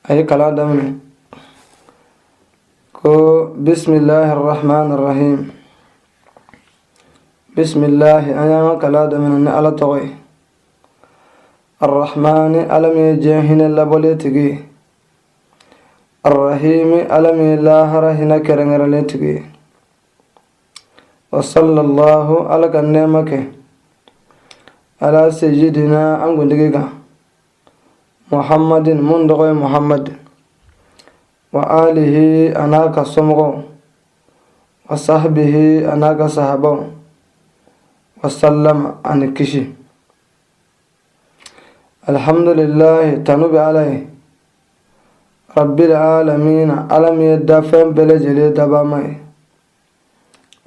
A ye kalan daminɛ ko bisimilahi rahman rahim. Bisimilahi, an y'an ka kalan daminɛ ni Ala tɔgɔ ye, arrahmani, Ala min ye diɲɛ hinɛ labɔlen tigi ye, arrahimi, Ala min ye lahara hinɛ kɛrɛnkɛrɛnlen tigi ye. Wa sallallahu, Ala ka nɛɛma kɛ ala sayyidina, an kuntigi kan, Muhammadin, mun tɔgɔ ye Muhammad, wa alihi, a n'a ka somɔgɔw, wa sahbihi, a n'a ka sahabaw, wa sallama, ani kisi. Alhamdulillahi, tanu bɛ Ala ye, rabbil alamina, Ala min ye dafɛn bɛɛ lajɛlen dabama ye.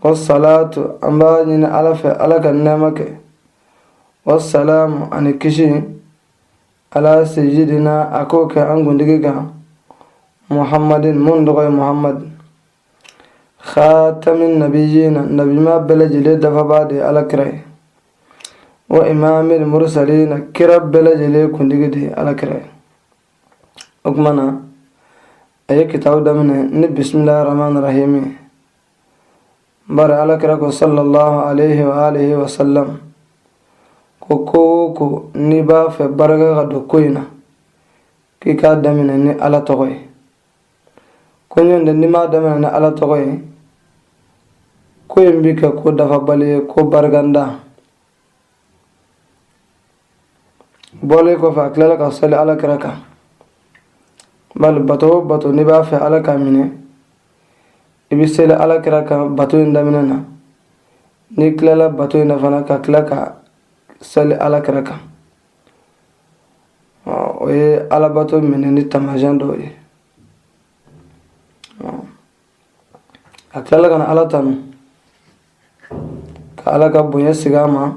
Wasalatu, an b'a ɲini Ala fɛ, Ala ka nɛɛma kɛ, wasalamu, ani kisi, ala sayyidina, a k'o kɛ an kuntigi kan, Muhammadin, mun tɔgɔ ye Muhammad, khatamin nabiyina, nabima bɛɛ lajɛlen dafabaa de ye Ala kira ye, wa imamil mursalina, kira bɛɛ lajɛlen kuntigi de ye Ala kira ye. O tuma na, a ye kitabu daminɛ ni bisimilahi rahman rahim. Bari Ala kira ko sallallahu alaihi wa alihi wa sallam ko ko o ko n'i b'a fɛ barika ka don ko in na, k'i k'a daminɛ ni Ala tɔgɔ ye. Ko ɲɔgɔn tɛ, n'i m'a daminɛ ni Ala tɔgɔ ye, ko in bi kɛ ko dafabali ye, ko barikanda. Bɔlen kɔfɛ, a tilala ka sali Ala kira kan. Bali bato o bato, n'i b'a fɛ Ala k'a minɛ, i bɛ seli Ala kira kan bato in daminɛ na. N'i tilala bato in na fana, ka tila ka sali Ala kira kan, o ye Ala bato minɛ ni taamasiyɛn dɔw ye. A tilala ka na Ala tanu, ka Ala ka bonya sigi a ma,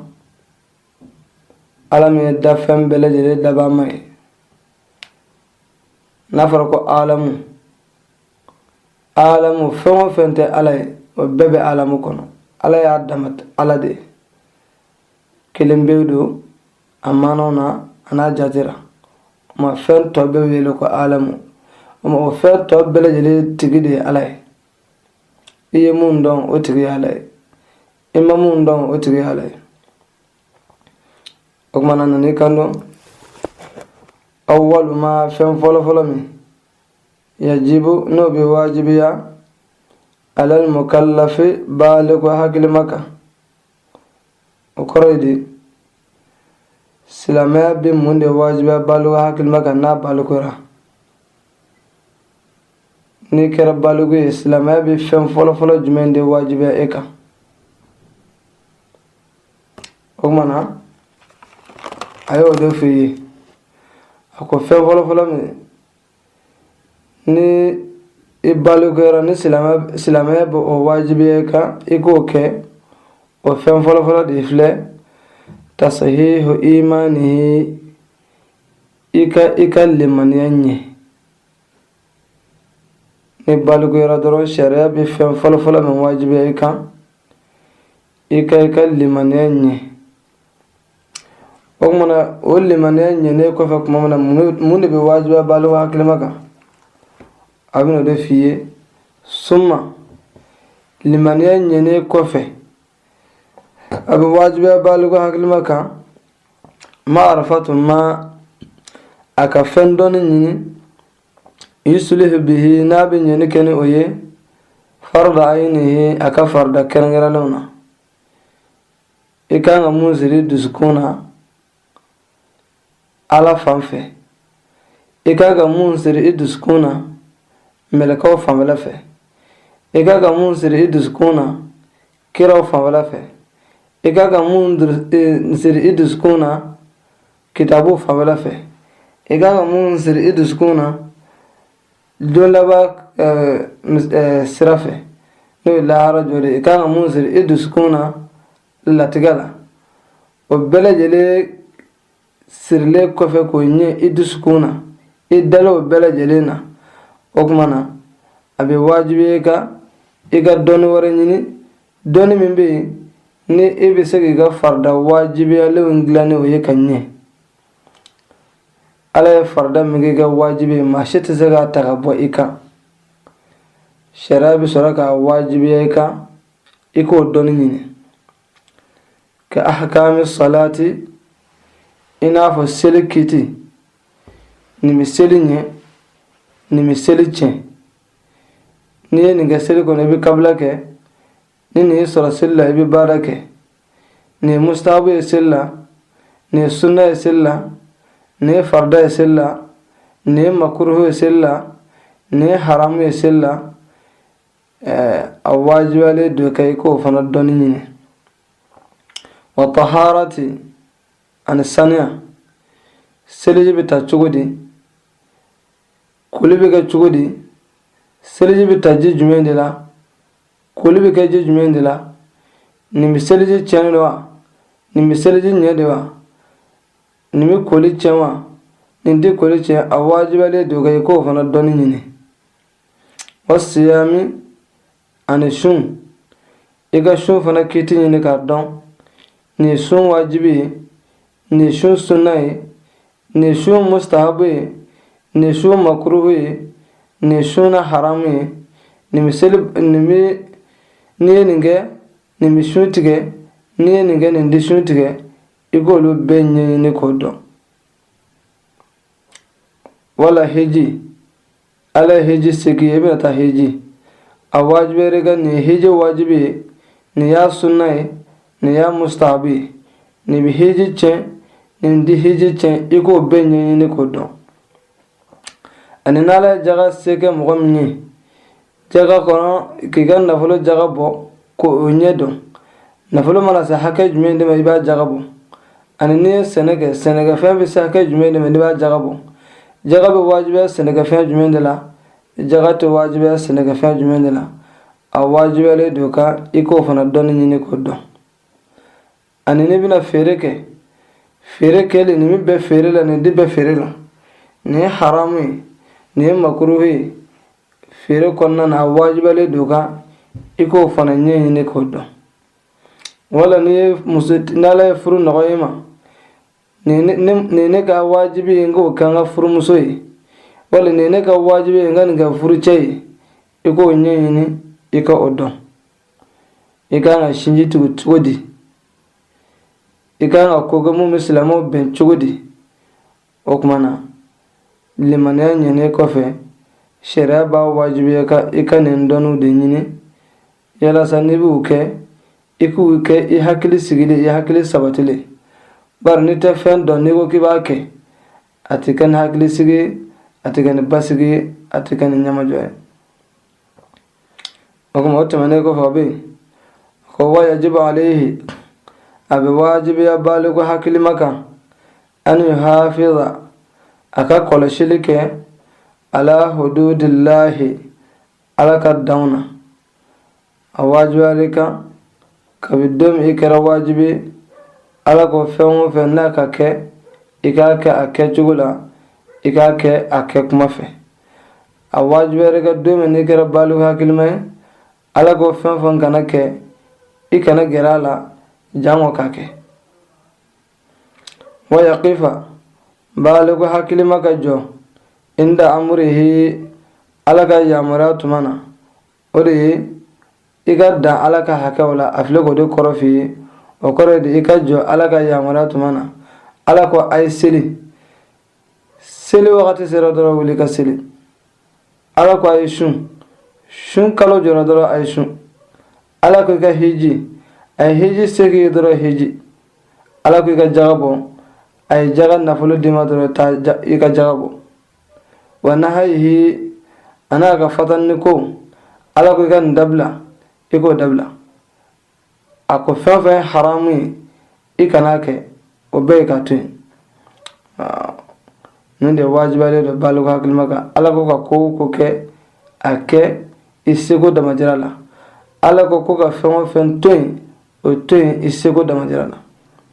Ala min ye dafɛn bɛɛ lajɛlen dabama ye. N'a fɔra ko alamu, alamu, fɛn o fɛn tɛ Ala ye, o bɛɛ bɛ alamu kɔnɔ. Ala y'a dama Ala de ye, kelen bɛ don a maanaw na, a n'a jatera o ma. Fɛn tɔ bɛɛ wele ko alamu. O ma, o fɛn tɔ bɛɛ lajɛlen tigi de ye Ala ye. I ye mun dɔn, o tigi ye Ala ye. I ma mun dɔn, o tigi ye Ala ye. O tuma na, nan'i kan dɔn awwalu ma, fɛn fɔlɔfɔlɔ min yajibu, n'o bɛ wajibiya alal mukallafi, baaliku hakilima kan. O kɔrɔ ye di? Silamɛya bɛ mun de wajibiya baliku hakilima kan n'a balikura? N'i kɛra baliku ye, silamɛya bɛ fɛn fɔlɔfɔlɔ jumɛn de wajibiya e kan? O tuma na, a y'o de f'i ye. A ko fɛn fɔlɔfɔlɔ min, ni i balikuyara, ni silamɛya bɛ o wajibiya i kan i k'o kɛ, o fɛn fɔlɔfɔlɔ de filɛ: tasahihu imanihi, i ka limaniya ɲɛ. Ni balikuyara dɔrɔn, sariya bɛ fɛn fɔlɔfɔlɔ min wajibiya i kan, i ka limaniya ɲɛ. O tuma na, o limaniya ɲɛnen kɔfɛ, tuma min na, mun de bɛ wajibiya baliku hakilima kan? A bɛna o de f'i ye. Summa, limaniya ɲɛnen kɔfɛ, a bɛ wajibiya baliku hakilima kan ma'arifatu ma, a ka fɛn dɔnni ɲini, yusulihu bihi, n'a bɛ ɲɛni kɛ ni o ye, farda ayinihi, a ka farida kɛrɛnkɛrɛnnenw na. I kan ka mun siri dusukun na Ala fan fɛ, i kan ka mun siri i dusukun na mɛlɛkɛw fanfɛla fɛ, i kan ka mun siri i dusukun na kiraw fanfɛla fɛ, i kan ka mun siri i dusukun na kitabu fanfɛla fɛ, i kan ka mun siri i dusukun na don laban sira fɛ, n'o ye lahara jɔ de ye, i kan ka mun siri i dusukun na latigɛ la, o bɛɛ lajɛlen sirilen kɔfɛ k'o ɲɛ i dusukun na, i dalen o bɛɛ lajɛlen na, o tuma na, a bɛ wajibi i kan i ka dɔnni wɛrɛ ɲini, dɔnni min bɛ yen ni e bɛ se k'i ka farida wajibiyalenw dilan ni o ye ka ɲɛ. Ala ye farida min kɛ wajibi ye, maa si tɛ se k'a ta ka bɔ i kan. Sariya bɛ sɔrɔ k'a wajibiya i kan i k'o dɔnni ɲini. Ka ahkami salati, i n'a fɔ seli kiti, nin bɛ seli ɲɛ, nin bɛ seli tiɲɛ. N'i ye nin kɛ seli kɔnɔ, i bɛ kabila kɛ. Ni nin y'i sɔrɔ seli la, i bɛ baada kɛ. Nin ye mustahabu ye seli la, nin ye sunna ye seli la, nin ye farida ye seli la, nin ye makuruhu ye seli la, nin ye haramu ye seli la. A wajibiyalen don ka i k'o fana dɔnni ɲini. Wa taharati, ani saniya. Seliji bɛ ta cogo di? Koli bɛ kɛ cogo di? Seliji bɛ ta ji jumɛn de la? Koli bɛ kɛ ji jumɛn de la? Nin bɛ seliji tiɲɛ de wa? Nin bɛ seliji ɲɛ de wa? Nin bɛ koli tiɲɛ wa? Nin tɛ koli tiɲɛ? A wajibiyalen don ka i k'o fana dɔnni ɲini. Wa siyami, ani sun. I ka sun fana kiti ɲini k'a dɔn. Nin ye sun wajibi ye, nin ye sun sunna ye, nin ye sun mustahabu ye, nin ye sun makuruhu ye, nin ye sun na haramu ye, nin bɛ seli, nin bɛ, n'i ye nin kɛ, nin bɛ sun tigɛ, n'i ye nin kɛ, nin tɛ sun tigɛ. I k'olu bɛɛ ɲɛɲini k'o dɔn. Wala hiji, Ala ye hiji se k'i ye, i bɛna taa hiji, a wajibiyara i kan. Nin ye hiji wajibi ye, nin y'a sunna ye, nin y'a mustahabu ye, nin bɛ hiji tiɲɛ, nin tɛ hiji tiɲɛ. I k'o bɛɛ ɲɛɲini k'o dɔn. Ani n'Ala ye jaga se kɛ mɔgɔ min ye, jaga kɔnɔ, k'i ka nafolo jaga bɔ k'o ɲɛ dɔn. Nafolo mana se hakɛ jumɛn de ma, i b'a jaga bɔ. Ani n'i ye sɛnɛ kɛ, sɛnɛkɛfɛn bɛ se hakɛ jumɛn de ma, n'i b'a jaga bɔ. Jaga bɛ wajibiya sɛnɛkɛfɛn jumɛn de la? Jaga tɛ wajibiya sɛnɛkɛfɛn jumɛn de la? A wajibiyalen don ka i k'o fana dɔnni ɲini k'o dɔn. Ani n'i bɛna feere kɛ, feere kɛlen, nin bɛ bɛn feere la, nin tɛ bɛn feere la, nin ye haramu ye, nin ye makuruhu ye feere kɔnɔna na, a wajibiyalen don ka i k'o fana ɲɛɲini k'o dɔn. Wala n'i ye muso, n'Ala ye furu nɔgɔya i ma, nin ne ka wajibi ye n k'o kɛ n ka furumuso ye, wala nin ne ka wajibi ye n ka nin kɛ furucɛ ye, i k'o ɲɛɲini, i ka o dɔn. I ka kan ka sinji tugu cogo di? I ka kan ka ko kɛ mun bɛ silamɛw bɛn cogo di? O tuma na, limaniya ɲɛnen kɔfɛ, sariya b'a wajibiya ka i ka nin dɔnniw de ɲini, yalasa n'i b'u kɛ, i k'u kɛ i hakili sigilen, i hakili sabatilen. Bari n'i tɛ fɛn dɔn, n'i ko k'i b'a kɛ, a tɛ kɛ ni hakili sigi, a tɛ kɛ ni basigi, a tɛ kɛ ni ɲɛmajɔ ye. O tuma, o tɛmɛnen kɔfɛ, o bɛ yen ko wa yajibu alayhi, a bɛ wajibiya baliku hakilima kan, an yuhafiza, a ka kɔlɔsili kɛ, ala hududillahi, Ala ka danw na. A wajibiyara i kan kabi don min i kɛra wajibi, Ala ko fɛn o fɛn n'a ka kɛ, i k'a kɛ a kɛcogo la, i k'a kɛ a kɛ kuma fɛ. A wajibiyara i kan don min n'i kɛra baliku hakilima ye, Ala ko fɛn fɛn kana kɛ, i kana gɛrɛ a la jango k'a kɛ. Wa yaqifa, baliku hakilima ka jɔ, inda amurihi, Ala ka yamaruya tuma na. O de ye i ka dan Ala ka hakɛw la. A filɛ k'o de kɔrɔ f'i ye. O kɔrɔ ye de i ka jɔ Ala ka yamaruya tuma na. Ala ko a ye seli, seli wagati sera dɔrɔn, wuli ka seli. Ala ko a ye sun, sun kalo jɔra dɔrɔn, a ye sun. Ala ko i ka hiji, a ye hiji se k'i ye dɔrɔn, hiji. Ala ko i ka jaga bɔ, a ye jaga nafolo d'i ma dɔrɔn, taa i ka jaga bɔ. Wa nahayihi, a n'a ka fatani ko, Ala ko i ka nin dabila, i k'o dabila. A ko fɛn fɛn ye haramu ye, i kan'a kɛ, o bɛɛ ye ka to yen. Nin de wajibiyalen don baliku hakilima kan. Ala ko ka ko o ko kɛ, a kɛ i seko damajira la. Ala ko ko ka fɛn o fɛn to yen, o to yen i seko damajira la.